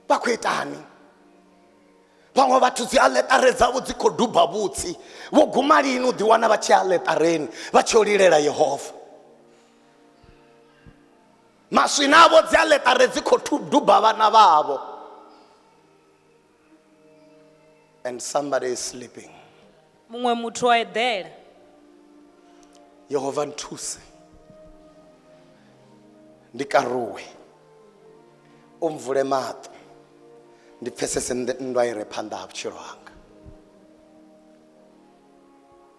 Vha khou itani? Vhaṅwe vhathu dzi aḽeṱare dzavho dzi khou duba vhutsi. Vho guma lini u ḓiwana vha tshi aḽeṱareni vha tshi yo lilela Yehova? Maswina avho dzi aḽeṱare dzi khou duba vhana vhavho. And somebody is sleeping. Muṅwe muthu o eḓela. Yehova nthuse ndi karuwe, u mvule maṱo ndi pfesese nndwa i re phanḓa ha vhutshilo hanga.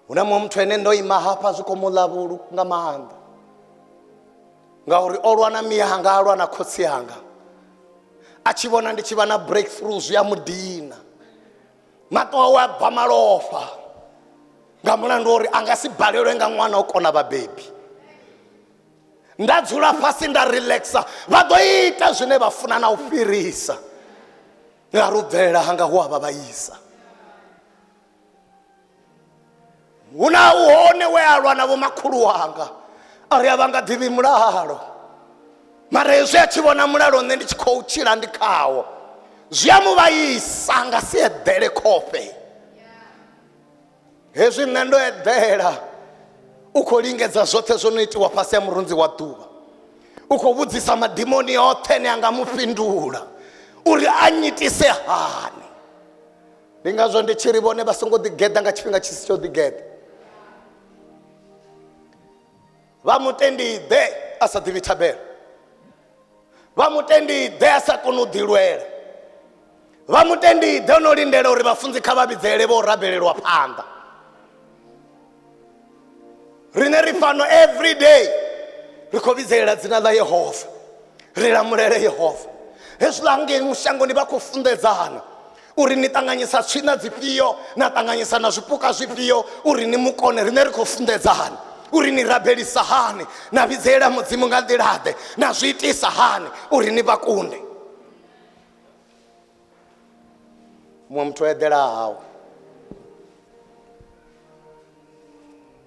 Hu na muṅwe muthu ene ndo ima hafha zwi khou mu ḽa vhulu nga maanḓa, ngauri o lwa na miyanga, a lwa na khotsi anga. A tshi vhona ndi tshi vha na breakthrough zwi a mu dina, maṱo awe a bva malofha nga mulandu wa uri a nga si balelwe nga ṅwana o kona vhabebi. Nda dzula fhasi nda relaxa, vha ḓo ita zwine vha funa na u fhirisa, ngauri u bvelela hanga hu a vha vhaisa. Hu na u hone we a lwa na vhomakhulu wanga a ri a vha nga ḓivhi mulalo, mara hezwi a tshi vhona mulalo nṋe ndi tshi khou tshila ndi khawo zwi a mu vhaisa, nga si eḓele khofhe. Hezwi nṋe ndo eḓela, u khou lingedza zwoṱhe zwo no itiwa fhasi ha murunzi wa ḓuvha, u khou vhudzisa madimoni oṱhe ane a nga mu fhindula uri a nyitise hani. Ndi ngazwo ndi tshi ri vhone vha songo ḓigeḓa nga tshifhinga tshi si tsho ḓigeḓa. Vha mutendi ḓe a sa ḓivhi thabelo, vha mutendi ḓe a sa koni u ḓilwela, vha mutendi ḓe o no lindela uri vhafunzi kha vha vhidzele vho rabelelwa phanḓa. Riṋe ri fhano every day ri khou vhidzelela dzina ḽa Yehova, ri lamulele Yehova. Hezwiḽa ngei mushangoni vha khou funḓedzana uri ni ṱanganyisa tswina dzifhio na ṱanganyisa na zwipuka zwifhio uri ni mu kone. Riṋe ri khou funḓedzana uri ni rabelisa hani, na vhidzelela Mudzimu nga nḓila-ḓe, na zwi itisa hani uri ni vha kunde. Muṅwe muthu o eḓela hawe,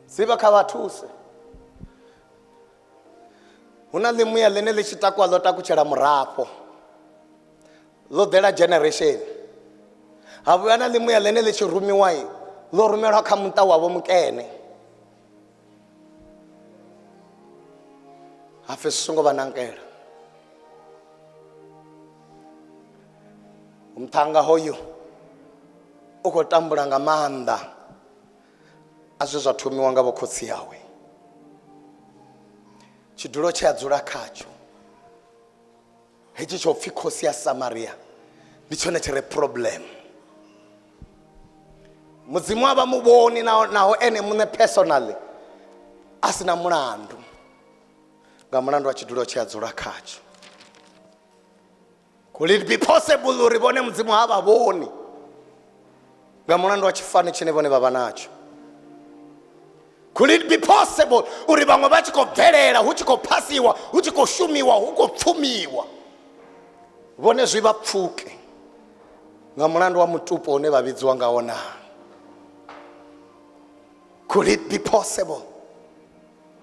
dzivha kha vha thuse. Hu na ḽimuya ḽine ḽi tshi takuwa ḽo takutshela murafho, ḽo ḓela generation. Ha vhuya na ḽimuya ḽine ḽi tshi rumiwa, ḽo rumelwa kha muṱa wavho mukene. Ha pfi zwi songo vha nankela. Muṱhannga hoyu u khou tambula nga maanḓa a zwe zwa thomiwa nga vhokhotsi awe. Tshidulo tshe a dzula khatsho hetshi tsho pfi khosi ya Samaria ndi tshone tshi re problem. Mudzimu a vha mu vhoni naho ene muṋe personally a si na mulandu nga mulandu wa tshidulo tshe a dzula khatsho. Could it be possible uri vhone Mudzimu ha vha vhoni nga mulandu wa tshifani tshine vhone vha vha natsho? Could it be possible uri vhaṅwe vha tshi khou bvelela, hu tshi khou phasiwa, hu tshi khou shumiwa, hu khou pfumiwa, vhone zwi vha pfuke nga mulandu wa mutupo une vha vhidziwa ngawo na? Could it be possible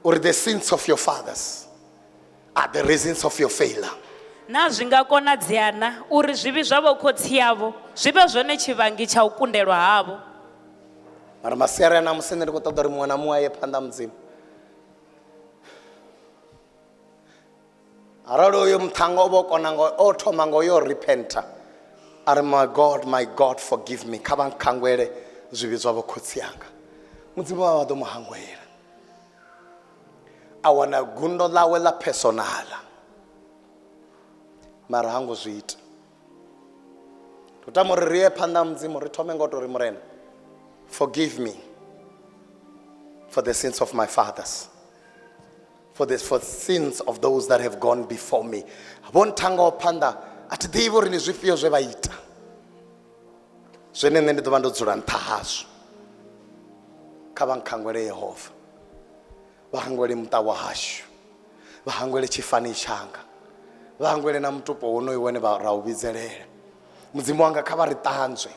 uri the sins of your fathers are the reasons of your failure? Naa zwi nga konadzea na uri zwivhi zwa vhokhotsi avho zwi vhe zwone tshivhangi tsha u kundelwa havho? Mara masiari a ṋamusi nṋe ndi khou ṱoḓa uri muṅwe na muṅwe a ye phanḓa Mudzimu. Arali uyo muṱhannga o vha o kona ngo o thoma ngo yo repenta, a ri my God, my God, forgive me, kha vha nkhangwele zwivhi zwa vhokhotsi anga, Mudzimu vha vha ḓo mu hangwela. A wana gundo ḽawe ḽa personala, mara ha ngo zwi ita. Ndo tama uri ri ye phanḓa ha Mudzimu ri thome nga u tou ri Murena, forgive me for the sins of my fathers, for the for sins of those that have gone before me. Vho nthangaho phanḓa a thi ḓivhi uri ndi zwifhio zwe vha ita, zwene nṋe ndi ḓo vha ndo dzula nṱha hazwo. Kha vha nkhangwele Yehova, vha hangwele muṱa wa hashu, vha hangwele tshifani tshanga, vha hangwele na mutupo wonoyu wene vha ra u vhidzelela. Mudzimu wanga, kha vha ri ṱanzwe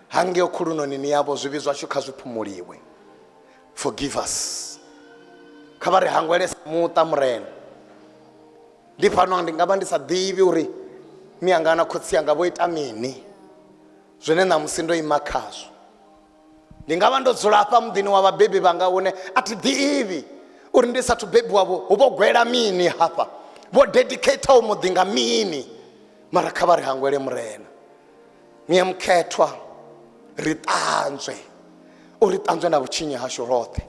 hangeo khulunonini yavho, zwivhi zwashu kha zwi phumuliwe. Forgive us. Kha vha ri hangwele sa muṱa, Murena. Ndi fhano ndi nga vha ndi sa ḓivhi uri Mianga na khotsi anga vho ita mini zwine ṋamusi ndo ima khazwo. Ndi nga vha ndo dzula hafha muḓini wa vhabebi vhanga hune a thi ḓivhi uri ndi sathu bebiwa vho hu vho gwela mini hafha, vho dedicataho muḓi nga mini, mara kha vha ri hangwele Murena. Muya Mukhethwa ri ṱanzwe, u ri ṱanzwe na vhutshinyi hashu roṱhe.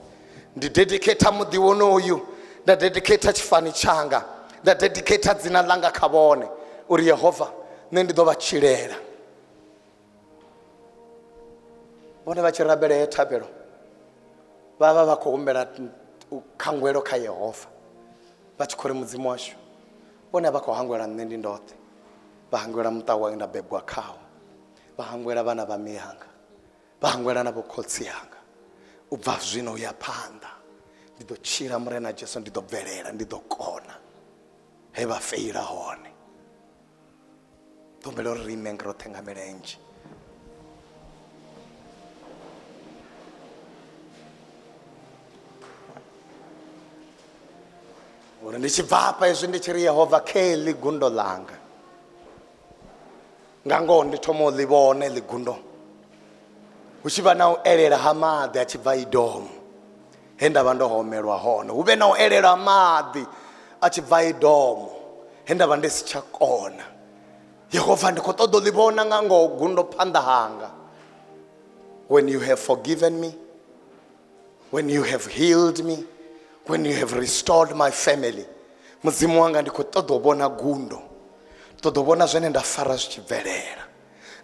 Ndi dedicata muḓi wonoyu, nda dedicata tshifani tshanga, nda dedicata dzina ḽanga kha vhone, uri Yehova nṋe ndi ḓo vha tshilela. Vhone vha tshi rabela heyo thabelo vha vha vha khou humbela khangwelo kha Yehova, vha tshi khou ri Mudzimu washu vhone a vha khou hangwela nṋe ndi ndoṱhe, vha hangwela muṱa wa nda bebwa khawo, vha hangwela vhana vha miyanga, vha hangwela na vhokhotsi anga. U bva zwino u ya phanḓa ndi ḓo tshila Murena Jesu, ndi ḓo bvelela, ndi ḓo kona he vha feila hone. Humbela uri ri ime roṱhe nga milenzhe. Uri ndi tshi bva hafha hezwi ndi tshi ri Yehova khe ḽi gundo ḽanga, nga ngoho ndi thoma u ḽi vhona ḽi gundo, hu tshi vha na u elela ha maḓi a tshi bva Idomo he nda vha ndo homelwa hone, hu vhe na u elela ha maḓi a tshi bva Idomo he nda vha ndi si tsha kona. Yehova ndi khou ṱoḓa u ḽi vhona nga ngoho gundo phanḓa hanga. When you have forgiven me, when you have healed me, when you have restored my family, Mudzimu wanga ndi khou ṱoḓa u vhona gundo, ndi ṱoḓa u vhona zwine nda fara zwi tshi bvelela,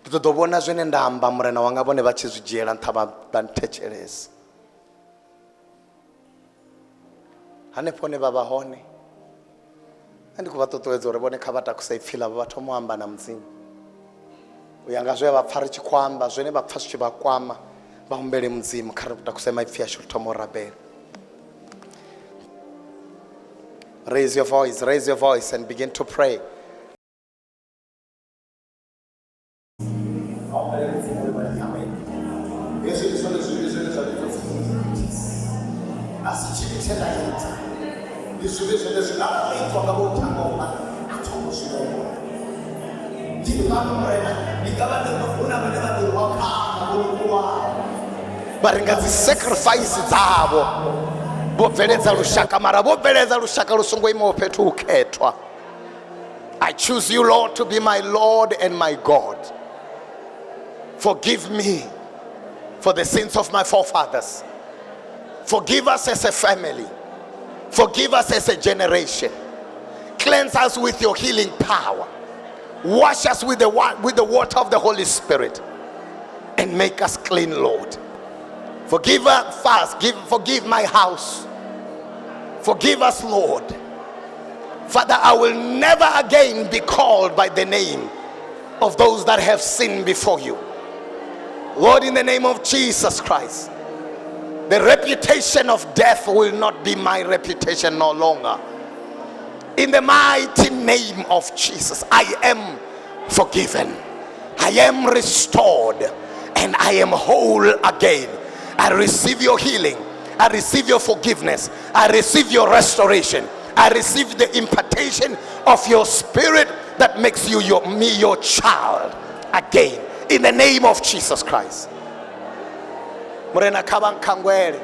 ndi ṱoḓa u vhona zwine nda amba Murena wanga vhone vha tshi zwi dzhiela nṱha vha nthetshelesa. Hanefho hune vha vha hone nṋe ndi khou vha ṱuṱuwedza uri vhone kha vha takuse ipfhi ḽavho vha thoma u amba na Mudzimu u ya nga zwe vha pfha ri tshi khou amba, zwine vha pfha zwi tshi vha kwama vha humbele Mudzimu. Kha ri takuse maipfhi ashu ri thoma u rabela. Raise your voice, raise your voice and begin to pray. Hezwi ndi zwone zwivhi zwine zwa vhidzwa pfi a si tshivhi tshe nda ita, ndi zwivhi zwine zwi nga vha itwa nga vho thangoma a thongo zwi vhona. Ndi fhano Murena, ndi nga vha ndi hu na vhane vha ḓirwa khana vho lukhuwaho vha ri nga dzi sacrifice dzavho vho bveledza lushaka, mara vho bveledza lushaka lu songo imaho fhethu hukhethwa. I choose you, Lord, to be my Lord and my God. Forgive me for the sins of my forefathers. Forgive us as a family. Forgive us as a generation. Cleanse us with your healing power. Wash us with the water of the Holy Spirit and make us clean, Lord. Forgive us fast. Forgive my house. Forgive us, Lord. Father, I will never again be called by the name of those that have sinned before you. Lord, in the name of Jesus Christ, the reputation of death will not be my reputation no longer. In the mighty name of Jesus, I am forgiven. I am restored and I am whole again. I receive your healing. I receive your forgiveness. I receive your restoration. I receive the impartation of your spirit that makes you me your child again. In the name of Jesus Christ. Murena kha vha nkhangwele,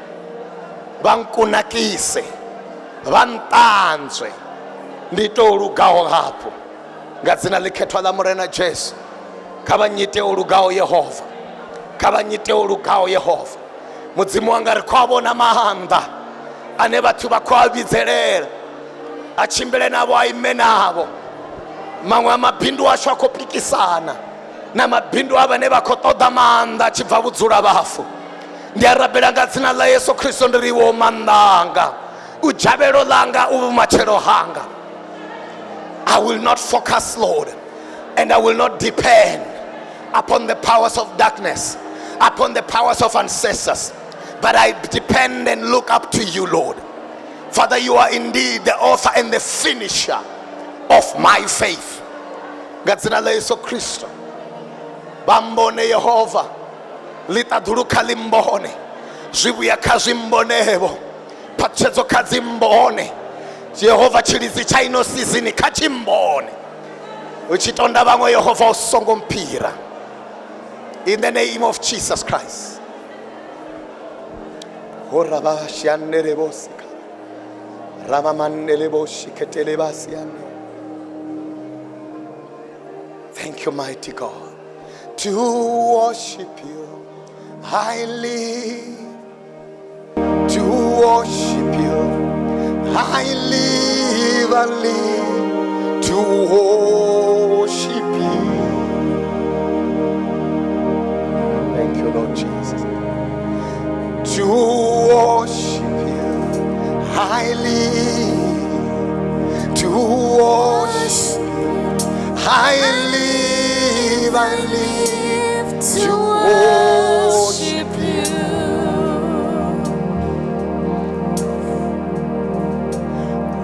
vha nkunakise, vha nṱanzwe, ndi tou lugaho hafhu nga dzina ḽikhethwa ḽa Murena Jesu. Kha vha nyite o lugaho Yehova, kha vha nyite o lugaho Yehova. Mudzimu wanga, ri khou a vhona maanḓa ane vhathu vha khou a vhidzelela, a tshimbile navho, a ime navho. Maṅwe a mabindu ashu a khou pikisana na mabindu a vhane vha khou ṱoḓa maanḓa a tshi bva vhudzula vhafu. Ndi a rabela nga dzina ḽa Yesu Kristo, ndi ri iwe u maanḓa anga, u dzhavhelo ḽanga, u vhumatshelo hanga. I will not focus, Lord, and I will not depend upon the powers of darkness, upon the powers of ancestors, but I depend and look up to you, Lord. Father, you are indeed the author and the finisher of my faith. Nga dzina ḽa Yesu Kristo, vha mbone Yehova, ḽiṱaḓulu kha ḽi mbone, zwivhuya kha zwi mbonevho, phaṱhutshedzo kha dzi mbone. Yehova, tshilidzi tsha ino sizini kha tshi mbone. U tshi tonda vhaṅwe Yehova u songo mphira. In the name of Jesus Christ. Thank you, mighty God. To worship you, I live. To worship you, I live, I live. To worship you. Thank you, Lord Jesus. To worship you, I live. To worship you, I live, I live. To worship you.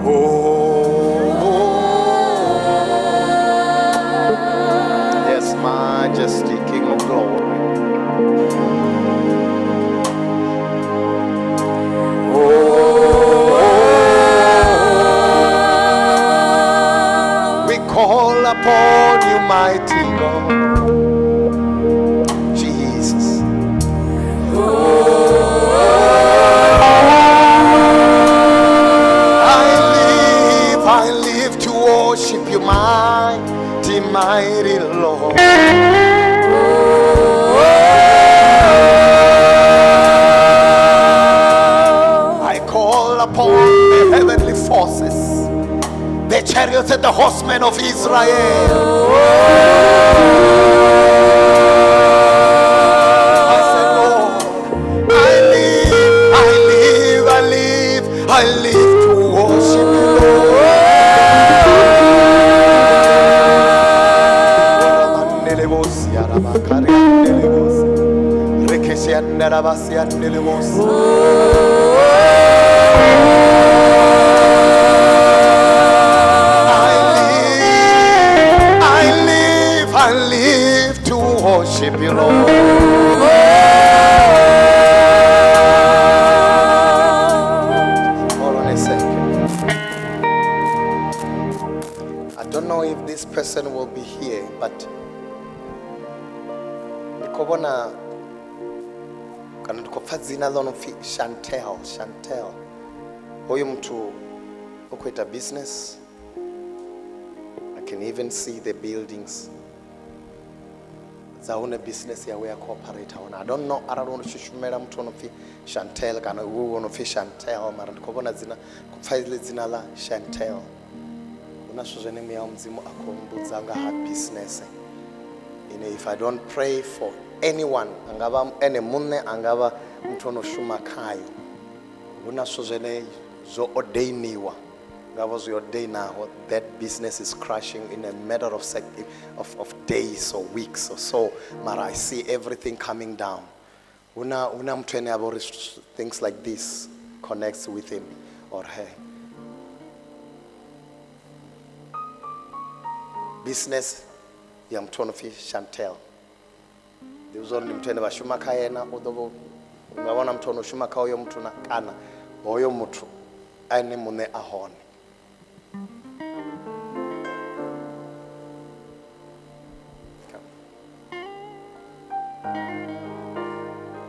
Oh, yes, Majesty, King of Glory. Oh, we call upon you, mighty God, Jesus. I live to worship you, mighty, mighty Lord. I call upon the heavenly forces, the chariots and the horsemen of Israel. I said, Lord, I live, I live, I live, I live to worship you, Lord. I live, I live to worship you, Lord. Hold on a second. I don't know if this person will be here, but ndi khou vhona kana ndi khou pfa dzina ḽo no pfi Chantel. Chantel. Hoyu muthu u khou ita business. I can even see the buildings dza hune business yawe ya cooperate hone. I don't know arali wo no tshi shumela muthu o no pfi Chantel kana iwe wo no pfi Chantel, mara ndi khou vhona dzina, khou pfa iḽi dzina ḽa Chantel. Hu na zwithu zwine muya wa Mudzimu a khou mbudza nga ha business ine if I don't pray for anyone, anga vha ene muṋe, anga vha muthu o no shuma khayo, hu na zwithu zwine zwo ordainiwa nga vho zwi ordainaho, that business is crashing in a matter of days or weeks or so. Mara I see everything coming down. Hu na muthu ane a vha uri things like this connects with him or her. Business ya muthu o no pfi Chantel. Ndi zwa uri ndi muthu ane vha shuma kha yena, u ḓo vha nga vhona muthu o no shuma kha hoyo muthu na kana hoyo muthu ene muṋe a hone.